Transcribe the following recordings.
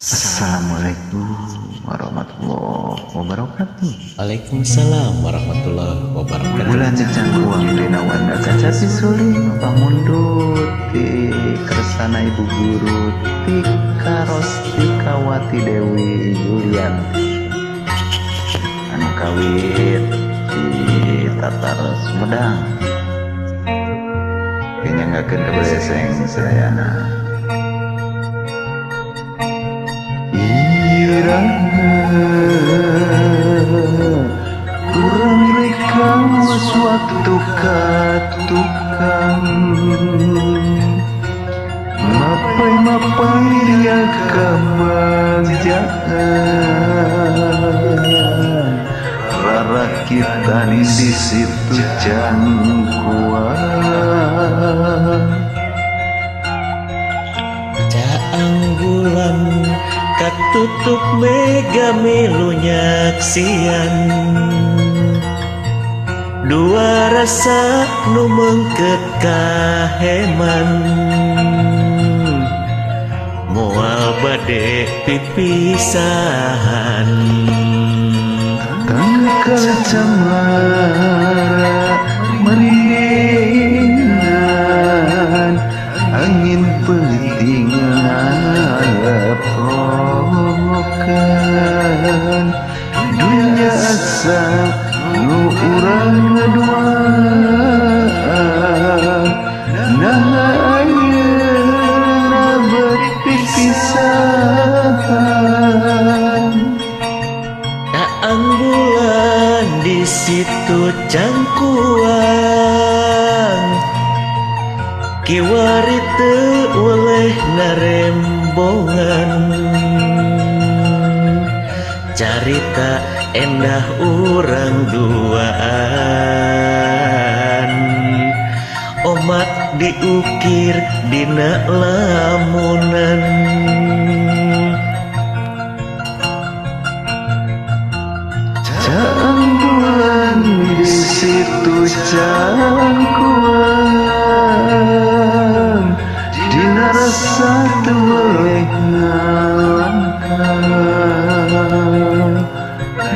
Assalamualaikum warahmatullahi wabarakatuh. Waalaikumsalam warahmatullahi wabarakatuh. Bulan cangkuang dina wanda kaca suling pamundut ti kersana ibu guru Tika Rostikawati Dewi Yulianti anu kawit di Tatar Sumedang pinyangakeun kabeleseng sadayana. Urang rekawas waktu katukang mapai-mapai ria kabagjaan rarakitan di situ cangkuang. Caang bulan katutup mega melu nyaksian dua rasa nu mengket kaheman moal bade pipisahan. Tangkal camara merindingan angin peuting ngaleprokan dunya asa nu urang ngaduaan naha ayeuna bet pipisahan. Caang bulan di situ cangkuang kiwari teu weleh narembongan carita endah urang duaan omat diukir dina lamunan. Caang bulan di situ cangkuang dina rasa teu weleh ngalangkah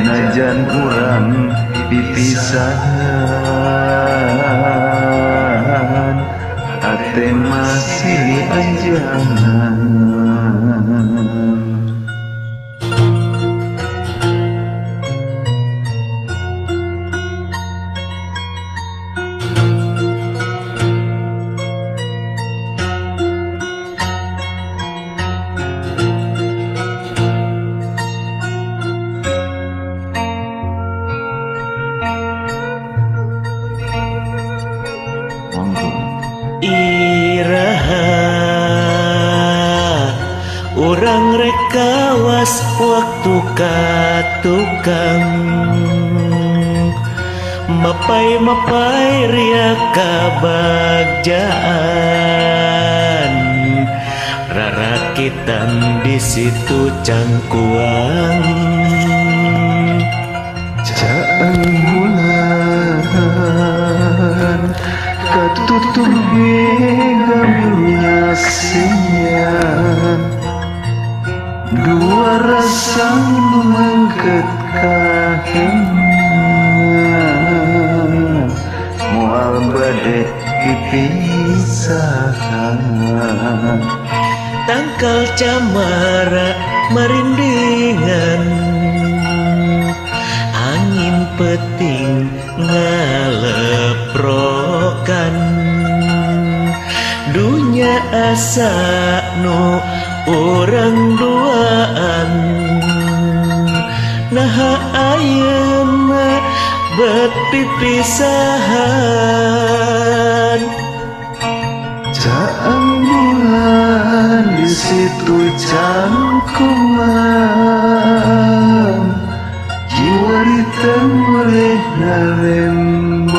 najan urang pipisahan ate masih anjangan. Iraha urang rekawas waktu katukang mapai-mapai ria kabagjaan rarakitan di situ cangkuang. Caang bulan katutup mega nyaksian dua rasa nu mengket kaheman moal bade pipisahan. Tangkal camara merindingan angin peting ngaleprokan dunya asa nu urang duaan naha ayeuna bet pipisahan. Caang bulan di situ cangkuang jiwari teu weleh narembongan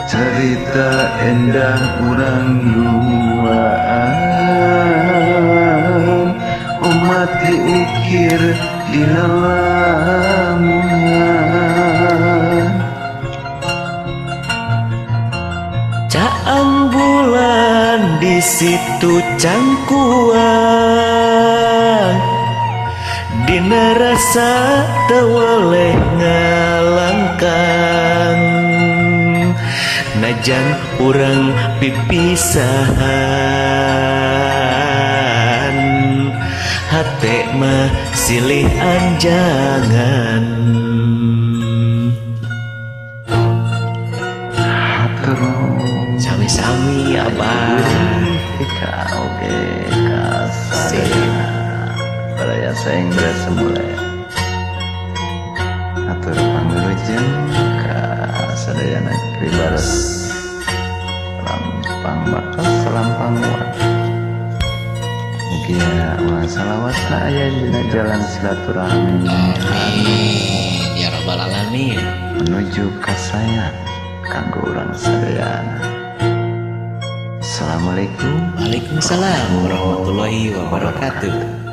carita endah urang duaan umat diukir dina lamunan. Caang bulan di Situ Cangkuang dina rasa teu weleh ngalangkang najan urang pipisahan hate mah silih anjangan. Hatur nuhun. Sami-sami, Abah. Ika oge ka sadayana baraya saeng semule. Atur pangwilujeng ka sadayana pribaros lampang bakas lampang muat. Mugia ulah salawatna aya dina jalan silaturahmi Amin ya rabbal alamin. Menuju kasayan kanggo urang sadayana. Assalamualaikum. Waalaikumsalam warahmatullahi wabarakatuh.